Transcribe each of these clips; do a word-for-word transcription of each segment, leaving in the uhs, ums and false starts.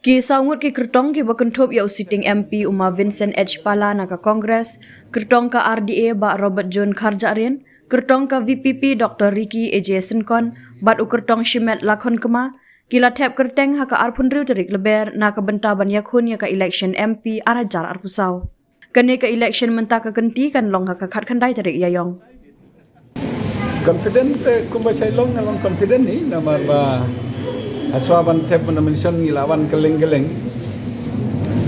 Ki saw ngut ki kyrtong kiba kynthup ïa u sitting M P u ma Vincent H Pala na ka Congress, kyrtong ka R D A Bah Robert John Kharjahrin, kyrtong ka V P P Doctor Ricky A J Syngkon bad u kyrtong shimet Lakhon Kma, ki la thep kyrteng ha ka arphew hynriew tarik Lber na ka bynta ban ïakhun ïa ka election M P ar hajar arphew saw. Kane ka election mynta ka kynti kan long ha ka khatkhyndai tarik Ïaïong. Confident te kumba shai long nga long confident hi namar ba ha shuwa ban thep nomination ngi la wan kylleng kylleng.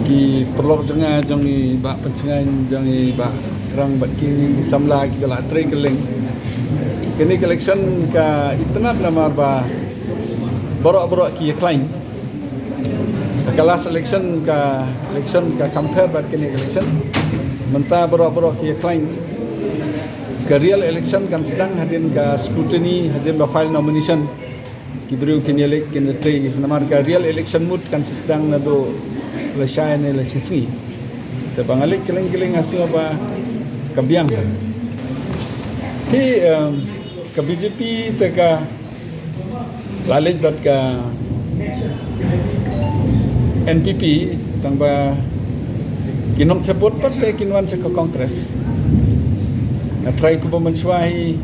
Ki paralok jong nga jong i Bah Pynshngaiñ jong i Bah Rang bad ki samla kiba la trei kylleng. Kane ka election ka itynnad namar ba baroh baroh ki ïakhlaiñ. Ka last election ka election ka compare bad kane ka election. Mynta baroh baroh ki ïakhlaiñ. Ka real election kan sdang hadien ka scrutiny hadien ba file nomination. Ki briew kin ïaleit kin ïatrei namar ka real election mut kan sdang naduh lashai ne lashisngi. Te ba nga leit kylleng kylleng nga sngew ba ka biang. Te ka B J P te ka la leit bad ka N P P tang ba kin ym thep vote pat te kin wan sha ka Congress. Nga try kumba mynshuwa hi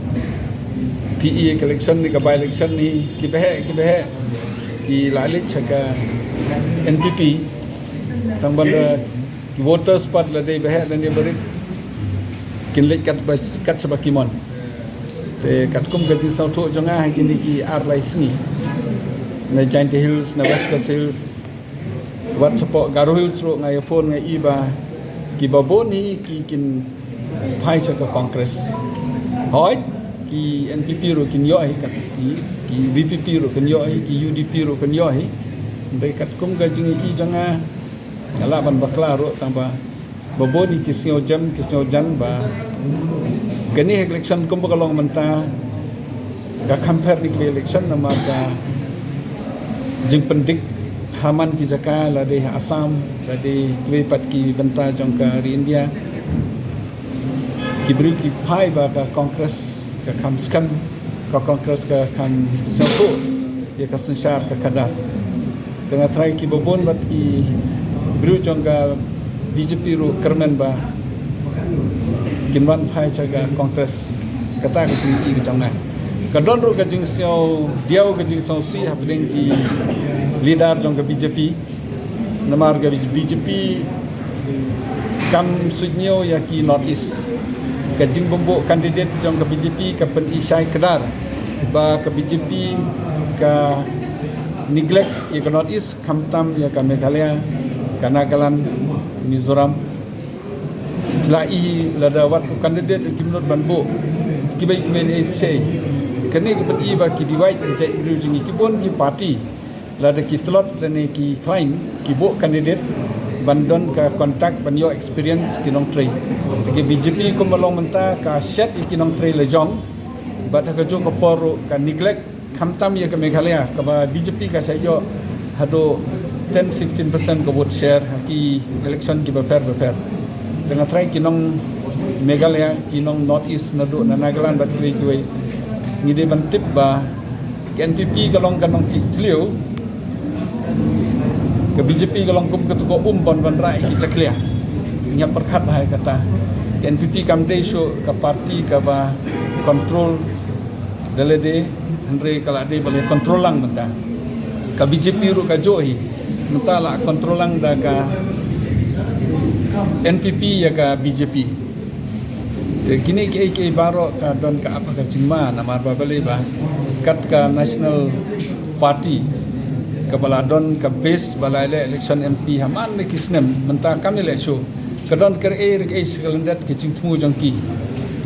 P E ka election ne ka by election hi ki ba heh ki ba heh ki la leit sha ka N P P tang ba ki voters pat la dei ba heh lane ba rit kin leit kat ba kat sha ba ki mon. Te katkum ka jingsngewthuh jong nga ha kine ki ar lai sngi na Jaintia Hills na West Khasi Hills wat shapoh Garo Hills ruh nga ïa phone nga i ba ki babun hi ki kin phai sha ka Congress. Hooid ki N P P ruh kin ïoh hi kat ki V P P ruh kin ïoh hi ki U D P ruh kin ïoh hi. Hynrei katkum ka jingi jong nga nga lah ban bakla ruh tang ba babun hi ki sngew jem ki sngew jan ba kane election kumba ka long mynta ka compare ni ki election namar ka jingpyndik ha man ki jaka la dei ha Assam la dei kiwei pat ki bynta jong ka ri India. Ki briew ki phai ba ka Congress ka kham skhem ka Congress ka kham sngewthuh ïa ka synshar ka khadar. Te nga try ki babun bad ki briew jong ka B J P ruh kyrmen ba kin wan phai sha ka Congress. Kata ka jingïohi ka jong nga. Ka don ruh ka jingsngew diaw ka jingsngewsih hapdeng ki leader jong ka B J P. Namar ka B J P kam suidñiew ïa ki North East. Ka jingbymbuh candidate jong ka B J P ka pyni shai kdar ba ka B J P ka neglect ïa ka North East khamtam ïa ka Meghalaya, ka Nagaland, Mizoram. La i lada wat u candidate kim nud ban buh kiba kiba ei sei. Kane ka pyni ba ki divide ki jait briew jong ki bun ki party. Lada ki tlot lane ki khlaiñ ki buh candidate ban don ka contact ban ïoh experience ki nongtrei. Te ki B J P kumba long mynta ka shet ïa ki nongtrei la jong bad ha kajuh ka por ruh ka neglect khamtam ïa ka Meghalaya kaba B J P ka sa ïoh haduh ten fifteen percent ka vote share ha ki election kiba pher ba pher. Te nga try ki nong Meghalaya ki nong North East naduh na Nagaland bad kiwei kiwei ngi dei ban tip ba ka N P P ka long ka nongtih thliew. Ka B J P ka long kum katu ka um ban ban rah ïa ki jakhlia. Ngi ap pyrkhat bha ïa kata. Ka N P P kam dei shuh ka party kaba control da lade hynrei ka la dei ba la control lang mynta. Ka B J P ruh kajuh hi mynta la control lang da ka N P P ïa ka B J P. Te kine kiei kiei baroh ka don ka ap ka jingma namar ba balei ba kat ka National Party kaba la don ka base ba la leh election M P ha man la ki snem mynta kam leh shuh. Ka don ka ei ka ei sha ka lyndet ka jingthmu jong ki.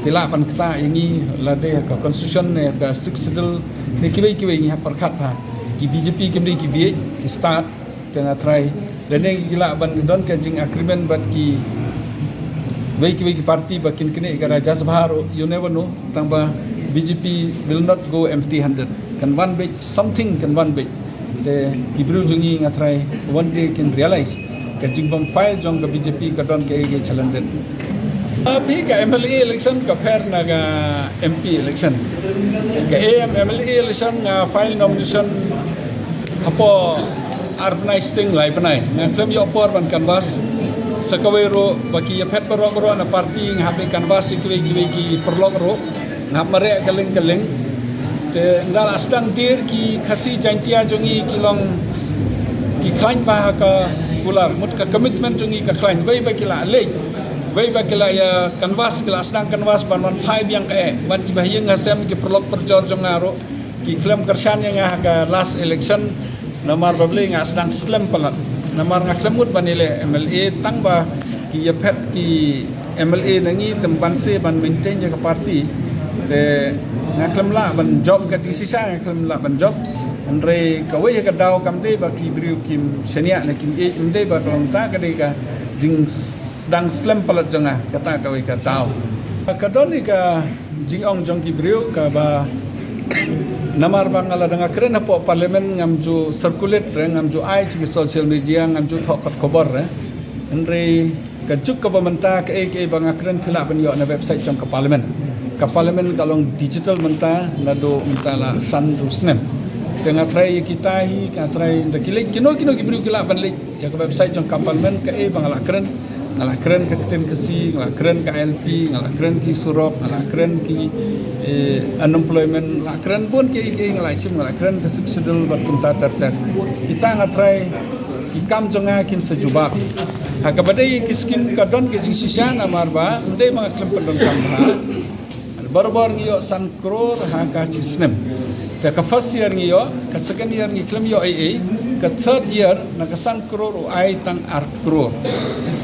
Te lah ban ktah ïa ngi la dei ha ka constitution ne ka Sixth Schedule ne kiwei kiwei ngi hap pyrkhat bha. Ki B J P kim dei ki bieit ki stad. Te nga try lane ki lah ban don ka jingagreement bad kiwei kiwei ki party ba kin knieh ka Rajya Sabha ruh, you never know. Tang ba B J P will not go empty handed. Kan wan beit something kan wan beit. Te ki briew jong ngi nga try one day kin realize ka jingbym fail jong ka B J P ka don kaei kaei challenge. Phi, ka M L A election ka pher na ka M P election. Ka M L A election nga file nomination hapoh Ar bnai sting lai bnai nga khlem ïoh por ban canvass. Sa kawei ruh ba ki ïaphet baroh baroh na party nga hap leit canvass ïa kiwei kiwei ki paralok ruh. Nga hap mareh kylleng kylleng. Te ynda la sdang dier ki Khasi Jaintia jong ngi ki long ki khlaiñ bha ha ka kular, mut ka commitment jong ngi ka khlaiñ, wei ba ki la leit, wei ba ki la ïa canvass, ki la sdang canvass ban wan phai biang ka eh, ban ki ba ha ïing ha sem ki paralok parajor jong nga ruh ki khlem kyrshan ïa nga ha ka last election. Namar ba balei nga sdang slem palat, namar nga khlem mut ban ïaleh MLA tang ba ki ïaphet ki MLA na ngi te ban se ban maintain ïa ka party. Te nga khlem lah ban jop ka jingshisha, nga khlem lah ban jop. Hynrei kawei ka daw kam dei ba ki briew kim shaniah ne kim ïeit, ym dei ba ka long ta, ka dei ka jingsdang slem palat jong nga, kata kawei ka daw. Ka don ïa ka jingong jong ki briew kaba namar ba nga la dang kren hapoh parliament ngam ju circulate re, ngam ju ai sha ki social media, ngam ju thoh kot khubor re. Hynrei ka juk kaba mynta kaei kaei ba nga kren phi lah ban ïoh na website jong ka parliament. Ka parliament ka long digital mynta, naduh mynta la san du snem. Te nga trai ïa kita hi, nga trai da ki leit kino kino ki briew ki lah ban leit ïa ka website jong ka parliament, kaei ba nga la kren. Nga la kren ka ktien Khasi, nga la kren ka ILP, nga la kren ki surok, nga la kren ki, eh, unemployment, la kren bun ki, ki nga la shim, nga la kren ka Sixth Schedule bad kumta ter ter. Kita nga trai ki kam jong nga kin sa jubab. Ha kaba dei ki skim ka don ka jingshisha namar ba ym dei ba nga khlem pyndonkam bha. Barabor ngi ïoh san klur ha ka shi snem. Te ka first year ngi ïoh, ka second year ngi khlem ïoh ei ei, ka third year na ka san klur u ai tang ar klur.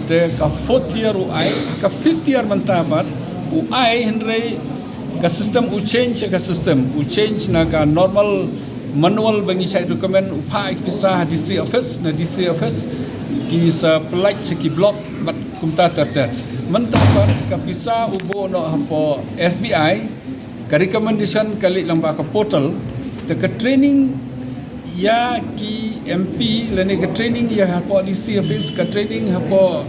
Te ka fourth year u ai, ka fifth year mynta pat u ai, hynrei ka system u change, ka system u change na ka normal manual ba ngi shait recommend u phah ki pisa ha DC office, na DC office ki sa pynlait sha ki block bad kumta ter ter. Mynta pat ka pisa u buh noh hapoh SBI, ka recommendation ka leit lyngba ka portal. Te ka training ïa ki MP lane ka training ïa hapoh DC office, ka training hapoh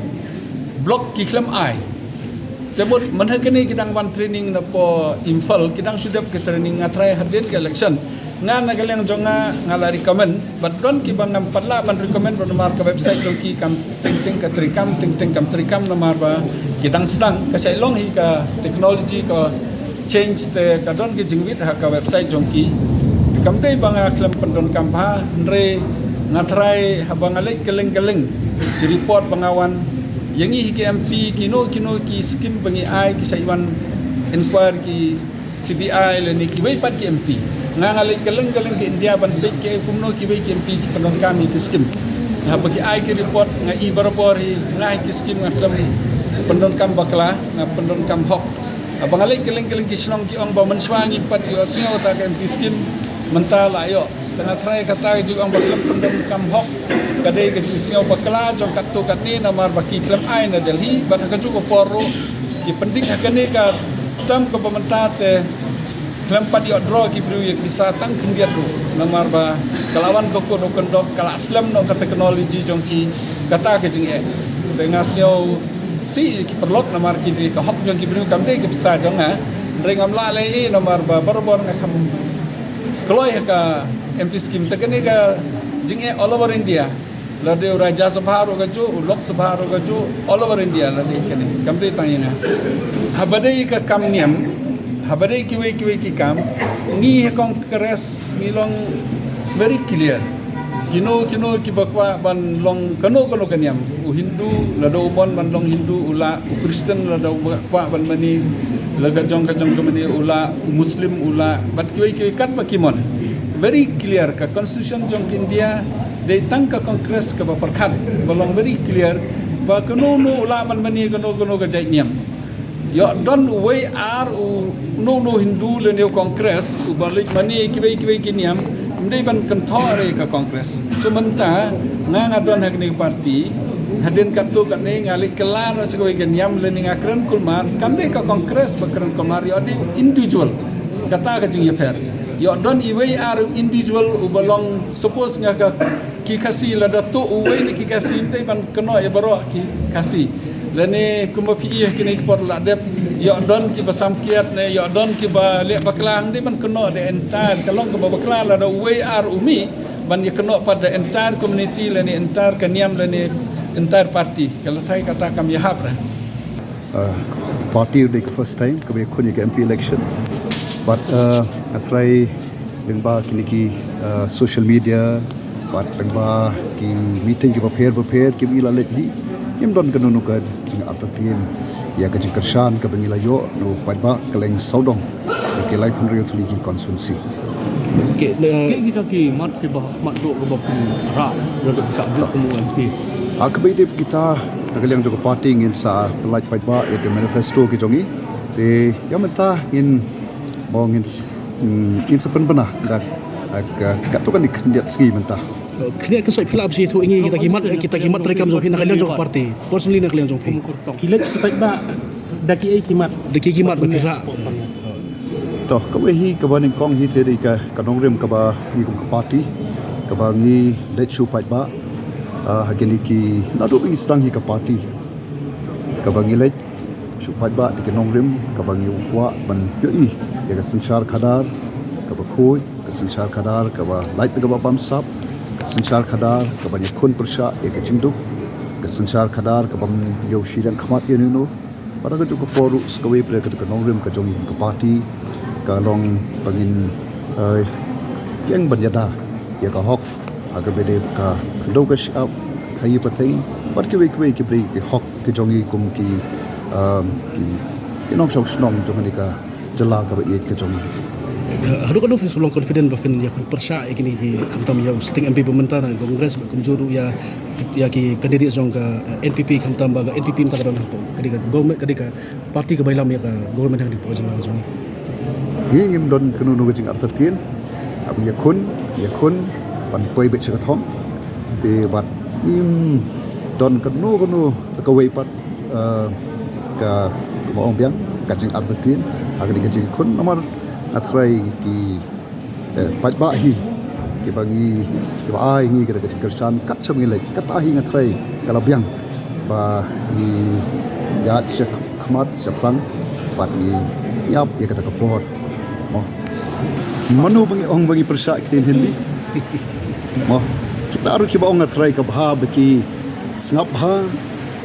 block ki khlem ai. Te mut mynha kane ki dang wan training napoh Imphal, ki dang shu dep ka training, nga trai hadien ka election. Nga na ka liang jong nga nga la recommend, bad don kiba ngam pat lah ban recommend bad namar ka website jong ki kam teng teng ka treikam, teng teng kam treikam namar ba ki dang sdang, ka shait long hi ka technology ka change, te ka don ka jingwit ha ka website jong ki. Kam dei ba nga khlem pyndonkam bha, hynrei nga trai haba nga leit kylleng kylleng ki report ba nga wan ïa ngi hi ki MP kino kino ki skim ba ngi ai ki shait wan inquire ki CBI lane kiwei pat ki MP. Nga nga leit kylleng kylleng ka India ban peit ki kumno kiwei ki MP ki pyndonkam ïa ki skim. Haba ki ai ki report nga i barabor hi, nga hi ki skim nga khlem pyndonkam bakla, nga pyndonkam hok. Haba nga leit kylleng kylleng ki shnong ki ong ba mynshuwa ngi pat ïohsngew ta ka MP skim, mynta la ïoh. Te nga trai kata ka jingong ba khlem pyndonkam hok ka dei ka jingsngew bakla jong katto katne namar ba ki khlem ai na Delhi, bad ha kajuh ka por ruh ki pyndik ha kane ka term kaba mynta te khlem pat ïoh draw ki briew ïa ka pisa tang khyndiat ruh namar ba ka la wan ka code of conduct, ka la slem noh ka technology jong ki, kata ka jingeh. Te nga sngew sih ki paralok namar ki dei ka hok jong ki briew, kam dei ka pisa jong nga. Hynrei ngam lah leh ei ei namar ba barabor nga kham kloi ha ka MP skim. Te kane ka jingeh all over India. Lada u Rajya Sabha ruh kajuh, u Lok Sabha ruh kajuh, all over India lada kane. Kam dei tang ïa nga. Haba dei ka kam niam, haba dei kiwei kiwei ki kam, ngi ha Congress ngi long very clear. Kino kino kiba kwah ban long kano kano ka niam, u Hindu lada u mon ban long Hindu u lah, u Christian lada u kwah ban mane la ka jong ka jong ka mane u lah, u Muslim u lah, bad kiwei kiwei katba ki mon. Very clear, ka constitution jong ka India dei tang ka Congress kaba pyrkhat, ba long very clear ba kano kano u lah ban mane kano kano ka jait niam. Ïoh don uwei ar u, uno uno Hindu lane u Congress uba leit mane kiwei kiwei ki niam, ym dei ban kynthoh re ka Congress. So mynta nga nga don ha kane ka party, hadien katto katne nga leit kylla noh sha kawei ka niam lane nga kren kulmar, kam dei ka Congress ba kren kulmar, ïoh dei u individual. Kata ka jingïapher. Ïoh don iwei ar u individual uba long, suppose nga ka ki Khasi, lada tuh uwei na ki Khasi ym dei ban kynnoh ïa baroh ki Khasi. Lane kumba phi ïohi ha kine ki por la dep, ïoh don kiba samkiat ne ïoh don kiba leh bakla, ym dei ban kynnoh the entire, ka long kaba bakla lada uwei ar u mih, Ban ïa kynnoh pat the entire community lane entire ka niam lane entire party. Ka la thai kata kam ïahap re. Uh, party dei ka first time kaba ïakhun ïa ka M P election. But uh, nga tharai lyngba kine ki uh, social media, but lyngba ki meeting kiba pher ba pher kiba ngi la leit hi, ngim don kano kano ka jingartatien ïa ka jingkyrshan kaba ngi la ïoh na u paidbah Khleng Sawdong, ki laiphew hynriew tylli ki constituency. Ki kita ki mat kiba mat dok kiba pynrah da dok sa juk kum M P. Ha kaba ïadei kita na ka liang jong ka party ngin sa pyllait paidbah ïa ka manifesto ki jong ngi. Te ïa mynta ngin mo ngin s- mm, ngin sa pynbna da ka katto katne khyndiat sngi mynta. Khyndiat ka soi phi lah ban shu ïathuh ïa ngi kita ki mat, kita ki mat treikam jong phi na ka liang jong ka party, personally na ka liang jong phi. Ki leit ki paidbah da kiei ki mat. Da kiei ki mat ba phi rah. To, kawei hi kaba nyngkong hi te dei ka, ka nongrim kaba ngi kum ka party kaba ngi leit shu paidbah. Ah, ha kine ki naduh ba ngi sdang hi ka party kaba ngi leit shu paidbah te ki nongrim kaba ngi kwah ban ïohi ïa ka synshar khadar kaba khuid, ka synshar khadar kaba lait kaba bamsap, ka synshar khadar kaba ïakhun pyrshah ïa ka jingduk, ka synshar khadar kaba ym ïoh shiliang khmat ïa uno uno. Bad ha kajuh ka por ruh sa kawei pat ka nongrim ka jong ngi ka party ka long ba ngin, eh, ïeng ban ïada ïa ka hok ha kaba ïadei ka khyndew ka shyiap, ka ïing ka sem bad kiwei kiwei ki briew ki hok ki jong ngi kum ki, um, ki, ki nongshong shnong jong kane ka jylla kaba ïeit ka jong ngi. Haduh katno phi shu long confident ba phin ïakhun pyrshah ïa kine ki khamtam ïa u sitting M P ba mynta na Congress bad kumjuh ruh ïa, ïa ki candidate jong ka N P P khamtam ba ka N P P mynta ka don hapoh ka dei ka government, ka dei ka party kaba ïalam ïa ka government ha kane ka jylla ka jong ngi. Ngi ngim don kano kano ka jingartatien, haba ïakhun, ïakhun ban poi beit sha ka thong. Te bad ngim don kano kano kawei pat, eh, ka, kaba ong biang ka jingartatien ha kane ka jingïakhun namar nga tharai ki, eh, paidbah hi kiba ngi, kiba ai ngi ka, ka jingkyrshan kat shaba ngi leit, kata hi nga tharai ka la biang ba ngi ïaid sha khmat sha phlang bad ngi ïap ïa kata ka por. Mo, mano ba ngi ong ba ngi pyrshah ktien Hindi? Mo, kita ruh kiba ong nga tharai ka bha ba ki sngap bha,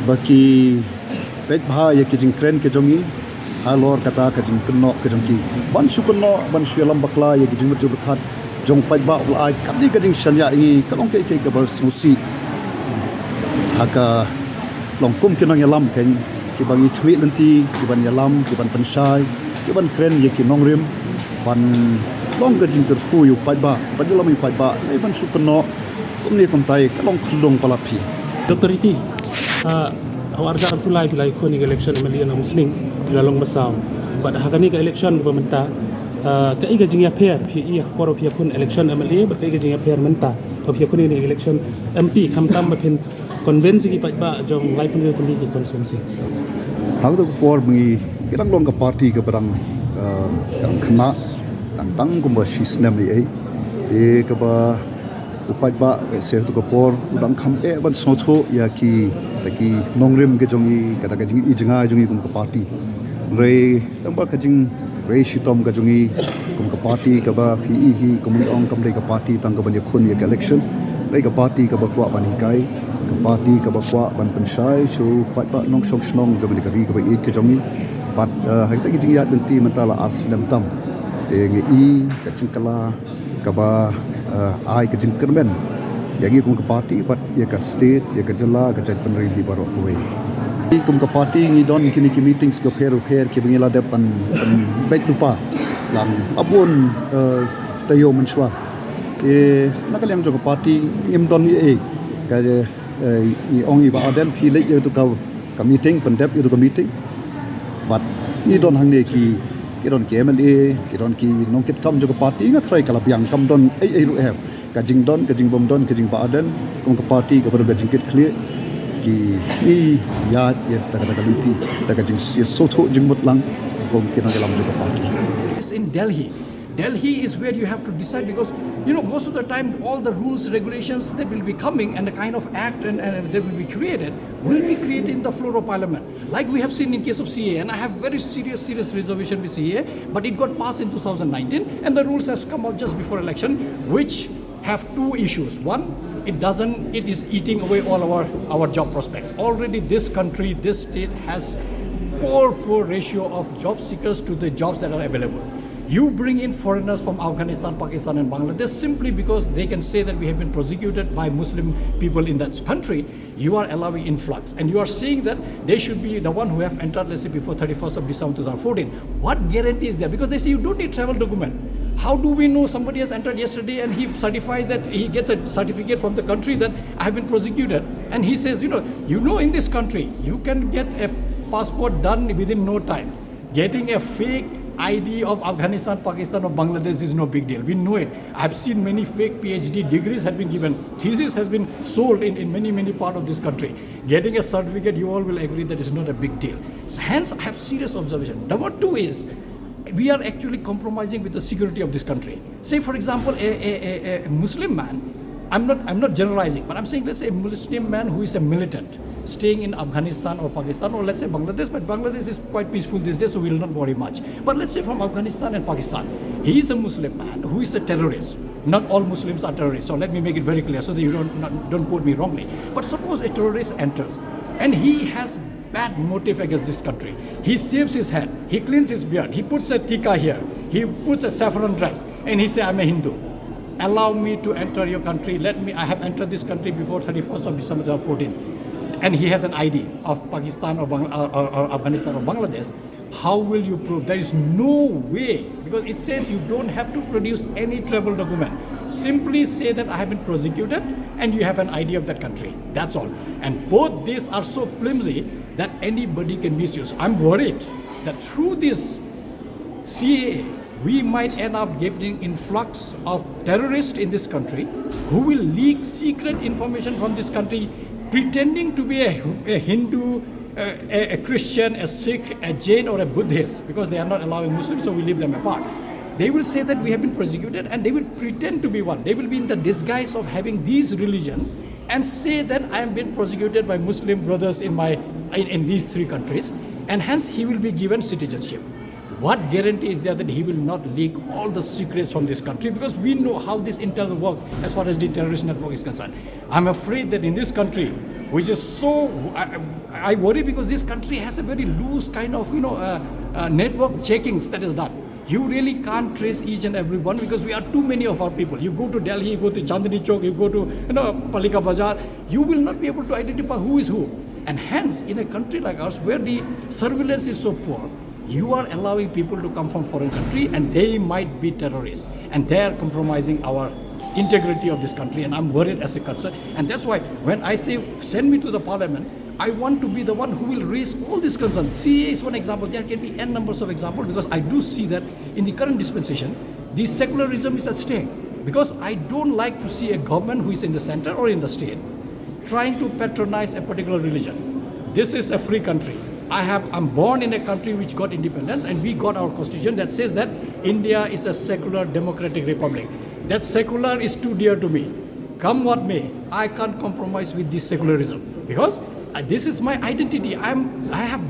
ba ki peit bha ïa ki jingkren ki jong ngi halor kata ka jingkynnoh ki jong ki. Ban shu kynnoh, ban shu ïalam bakla ïa ki jingmut jingpyrkhat jong u paidbah ba la ai katne ka jingshaniah ïa ngi, ka long kaei kaei kaba sngewsih. Ha ka long kum ki nongïalam kein, kiba ngi khmih lynti, kiban ïalam, kiban pynshai, kiban kren ïa ki nongrim, ban long ka jingkyrkhu ïa u paidbah, ban ïalam ïa u paidbah, lei ban shu kynnoh kumne kumtai, ka long khyllung palat phi. Doctor Ricky, ah, ha u arhajar arphew lai phi la ïakhun ïa ka election M L A na Umsning, phi la long masaw. Bad ha kane ka election ba mynta, ah, kaei ka jingïapher phi ïohi ha ka por ba phi ïakhun election M L A bad kaei ka jingïapher mynta ba phi ïakhun ïa ka election M P, khamtam ba phin convince ïa ki paidbah jong laiphew hynriew tylli ki constituency? Ha kata ka por ba ngi, ngi dang long ka party kaba dang, ah, dang khynnah, dang tang kumba shi snem ei ei. Te kaba u paidbah, eh, sha kata ka por u dang kham eh ban sngewthuh ïa kita ki nongrim ki jong ngi, kata ka jingi jngai jong ngi kum ka party. Hynrei tang ba ka jingrei shitom ka jong ngi kum ka party kaba phi ïohi hi, kum ngi ong kam dei ka party tang kaban ïakhun ïa ka election. Dei ka party kaba kwah ban hikai, ka party kaba kwah ban pynshai sha u paidbah nongshong shnong jong kane ka ri kaba ïeit ka jong ngi. Bad, eh, ha kita ki jingïaid lynti mynta la ar snem tam, te ngi i ka jingkylla kaba, eh, ai ka jingkyrmen ïa ngi kum ka party bad ïa ka state, ïa ka jylla, ka jaitbynriew hi baroh kawei. Ngi kum ka party ngi don kine ki meetings bapher bapher kiba ngi la dep ban, ban beit lypa lang ha bun, eh, taïew mynshuwa. Te na ka liang jong ka party ngim don ei ei. Ka, eh, ngi ong i Bah Ardent phi leit ïa uto ka, ka meeting, pyndep ïa uto ka meeting. Bad ngi don hangne ki, ki don ki M L A, ki don ki nongkitkam jong ka party, nga tharai ka la biang, kam don ei ei ruh em. Ka jingdon, ka jingbym don, ka jingba ardent kum ka party kaba don ka jingkitkhlieh, ki, ngi ïaid ïa kata ka lynti da ka jingïasngewthuh jingmut lang kum ki nongïalam jong ka party. Is in Delhi. Delhi is where you have to decide because, you know, most of the time all the rules, regulations that will be coming and the kind of act and, and that will be created will be created in the floor of parliament, like we have seen in case of C A A. And I have very serious, serious reservation with C A A, but it got passed in two thousand nineteen and the rules have come out just before election, which have two issues. One, it doesn't, it is eating away all our, our job prospects. Already this country, this state has poor, poor ratio of job seekers to the jobs that are available. You bring in foreigners from Afghanistan, Pakistan, and Bangladesh simply because they can say that we have been persecuted by Muslim people in that country. You are allowing influx, and you are saying that they should be the one who have entered, let's say, before thirty-first of December two thousand fourteen. What guarantee is there? Because they say you don't need travel document. How do we know somebody has entered yesterday and he certifies that he gets a certificate from the country that I have been prosecuted? And he says, you know, you know, in this country, you can get a passport done within no time. Getting a fake I D of Afghanistan, Pakistan, or Bangladesh is no big deal. We know it. I've seen many fake P H D degrees have been given. Thesis has been sold in, in many, many part of this country. Getting a certificate, you all will agree that is not a big deal. So hence, I have serious observation. Number two is, we are actually compromising with the security of this country. Say, for example, a, a, a, a Muslim man, I'm not, I'm not generalizing, but I'm saying, let's say, a Muslim man who is a militant, staying in Afghanistan or Pakistan, or let's say Bangladesh, but Bangladesh is quite peaceful these days, so we'll not worry much. But let's say from Afghanistan and Pakistan, he is a Muslim man who is a terrorist. Not all Muslims are terrorists, so let me make it very clear so that you don't, not, don't quote me wrongly. But suppose a terrorist enters and he has bad motive against this country. He shaves his head, he cleans his beard, he puts a tikka here, he puts a saffron dress, and he say, I'm a Hindu. Allow me to enter your country. Let me, I have entered this country before thirty-first of December two thousand fourteen. And he has an I D of Pakistan or, Bang, or, or, or Afghanistan or Bangladesh. How will you prove? There is no way, because it says you don't have to produce any travel document. Simply say that I have been prosecuted and you have an I D of that country. That's all. And both these are so flimsy that anybody can misuse. I'm worried that through this C A A, we might end up getting influx of terrorists in this country who will leak secret information from this country, pretending to be a, a Hindu, a, a, a Christian, a Sikh, a Jain, or a Buddhist, because they are not allowing Muslims, so we leave them apart. They will say that we have been persecuted, and they will pretend to be one. They will be in the disguise of having these religion and say that I am being prosecuted by Muslim brothers in my, in, in these three countries, and hence he will be given citizenship. What guarantee is there that he will not leak all the secrets from this country? Because we know how this intel work as far as the terrorist network is concerned. I'm afraid that in this country, which is so, I, I worry because this country has a very loose kind of, you know, uh, uh, network checkings that is done. You really can't trace each and every one because we are too many of our people. You go to Delhi, you go to Chandni Chowk, you go to, you know, Palika Bazar, you will not be able to identify who is who. And hence, in a country like ours, where the surveillance is so poor, you are allowing people to come from foreign country and they might be terrorists. And they are compromising our integrity of this country. And I'm worried as a concern. And that's why when I say, send me to the parliament, I want to be the one who will raise all these concerns. C A A is one example. There can be n numbers of examples because I do see that in the current dispensation, the secularism is at stake. Because I don't like to see a government who is in the center or in the state trying to patronize a particular religion. This is a free country. I have, I'm born in a country which got independence, and we got our constitution that says that India is a secular democratic republic. That secular is too dear to me. Come what may, I can't compromise with this secularism because, uh, this is my identity. I'm, I have,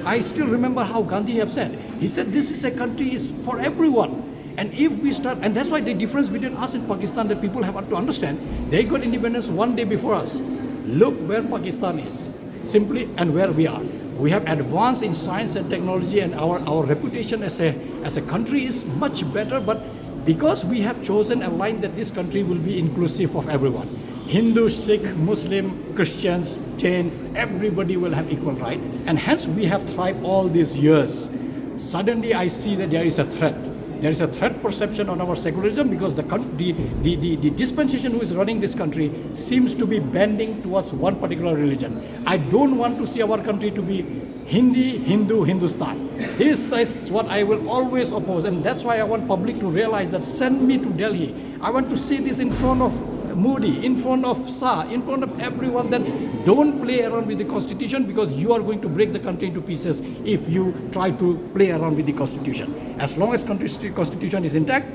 I still remember how Gandhi have said. He said, this is a country is for everyone. And if we start, and that's why the difference between us and Pakistan that people have to understand, they got independence one day before us. Look where Pakistan is, simply, and where we are. We have advanced in science and technology, and our, our reputation as a, as a country is much better, but because we have chosen a line that this country will be inclusive of everyone, Hindu, Sikh, Muslim, Christians, Jain, everybody will have equal right, and hence we have thrived all these years. Suddenly, I see that there is a threat. There is a threat perception on our secularism because the, coun- the, the, the, the dispensation who is running this country seems to be bending towards one particular religion. I don't want to see our country to be Hindi, Hindu, Hindustan. This is what I will always oppose, and that's why I want public to realize that send me to Delhi. I want to say this in front of Modi, in front of Shah, in front of everyone, that don't play around with the constitution because you are going to break the country into pieces if you try to play around with the constitution. As long as constitu- constitution is intact,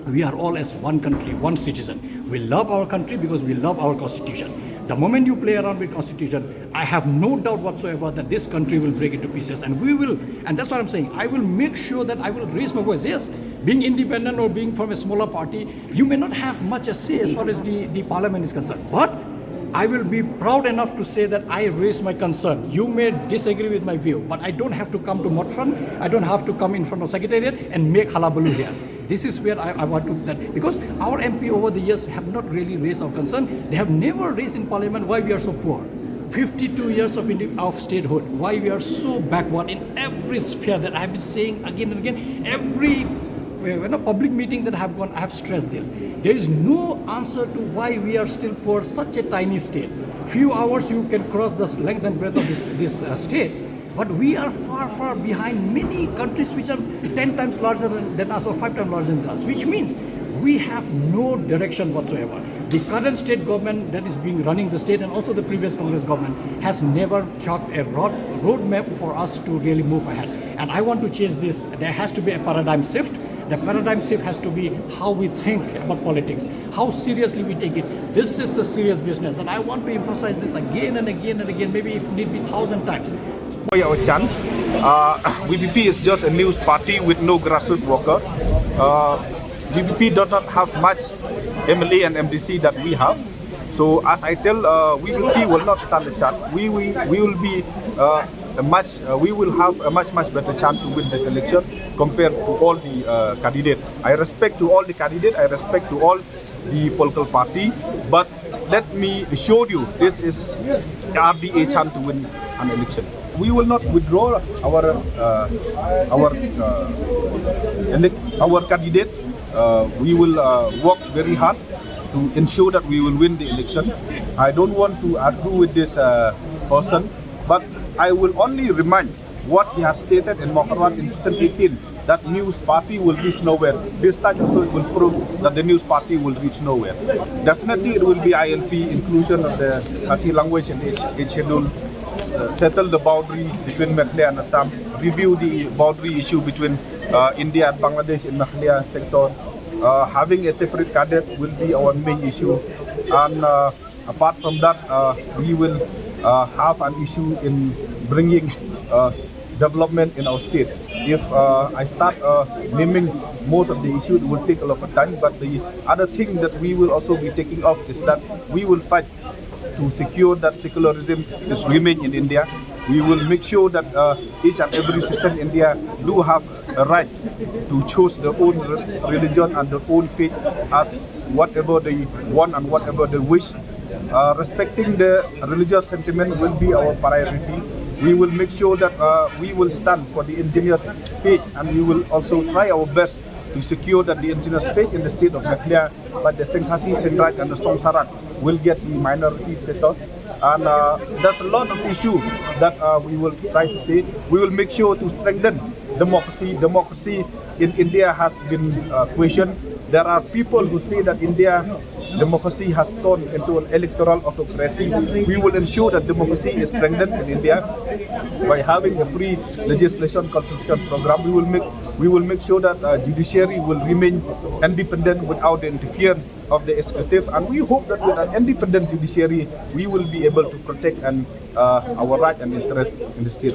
we are all as one country, one citizen. We love our country because we love our constitution. The moment you play around with constitution, I have no doubt whatsoever that this country will break into pieces, and we will, and that's what I'm saying. I will make sure that I will raise my voice. Yes, Being independent or being from a smaller party, you may not have much a say as far as the, the parliament is concerned. But I will be proud enough to say that I raised my concern. You may disagree with my view, but I don't have to come to Motfront. I don't have to come in front of Secretariat and make hullabaloo here. This is where I, I want to that, because our M P over the years have not really raised our concern. They have never raised in parliament why we are so poor. fifty-two years of, of statehood, why we are so backward in every sphere that I have been saying again and again. Every uh, you know, public meeting that I have gone, I have stressed this. There is no answer to why we are still poor, such a tiny state. Few hours you can cross the length and breadth of this, this uh, state. But we are far, far behind many countries which are ten times larger than, than us or five times larger than us, which means we have no direction whatsoever. The current state government that is being running the state and also the previous Congress government has never chalked a road roadmap for us to really move ahead. And I want to change this. There has to be a paradigm shift. The paradigm shift has to be how we think about politics, how seriously we take it. This is a serious business, and I want to emphasize this again and again and again, maybe if need be thousand times. Boy, our chance. Uh, V P P is just a new party with no grassroots worker. Uh, V P P does not have much M L A and M D C that we have. So as I tell, uh, V P P will not stand a chance. We, we, we will be uh, a much, uh, we will have a much, much better chance to win this election compared to all the uh, candidates. I respect to all the candidates, I respect to all the political party, but let me assure you, this is R D A chance to win an election. We will not withdraw our uh, our uh, elect, our candidate. Uh, we will uh, work very hard to ensure that we will win the election. I don't want to argue with this uh, person, but I will only remind what he has stated in Mawkyrwat in twenty eighteen, that news party will reach nowhere. This time also it will prove that the news party will reach nowhere. Definitely it will be I L P, inclusion of the Khasi language in the Eighth Schedule, uh, settle the boundary between Meghalaya and Assam, review the boundary issue between uh, India and Bangladesh in Meghalaya sector. Uh, having a separate cadet will be our main issue. And uh, apart from that, uh, we will uh, have an issue in bringing uh, development in our state. If uh, I start uh, naming most of the issues, it will take a lot of time. But the other thing that we will also be taking off is that we will fight to secure that secularism is remain in India. We will make sure that uh, each and every citizen in India do have a right to choose their own re- religion and their own faith as whatever they want and whatever they wish. Uh, respecting the religious sentiment will be our priority. We will make sure that uh, we will stand for the indigenous faith, and we will also try our best to secure that the indigenous faith in the state of Meghalaya, but the Singkhasi, Sindrak, and the Songsarak will get the minority status. And uh, there's a lot of issue that uh, we will try to say. We will make sure to strengthen democracy. Democracy in India has been uh, questioned. There are people who say that India democracy has turned into an electoral autocracy. We will ensure that democracy is strengthened in India by having a free legislation consultation program. We will make we will make sure that uh, judiciary will remain independent without the interference of the executive, and we hope that with an independent judiciary, we will be able to protect and uh, our right and interest in the state.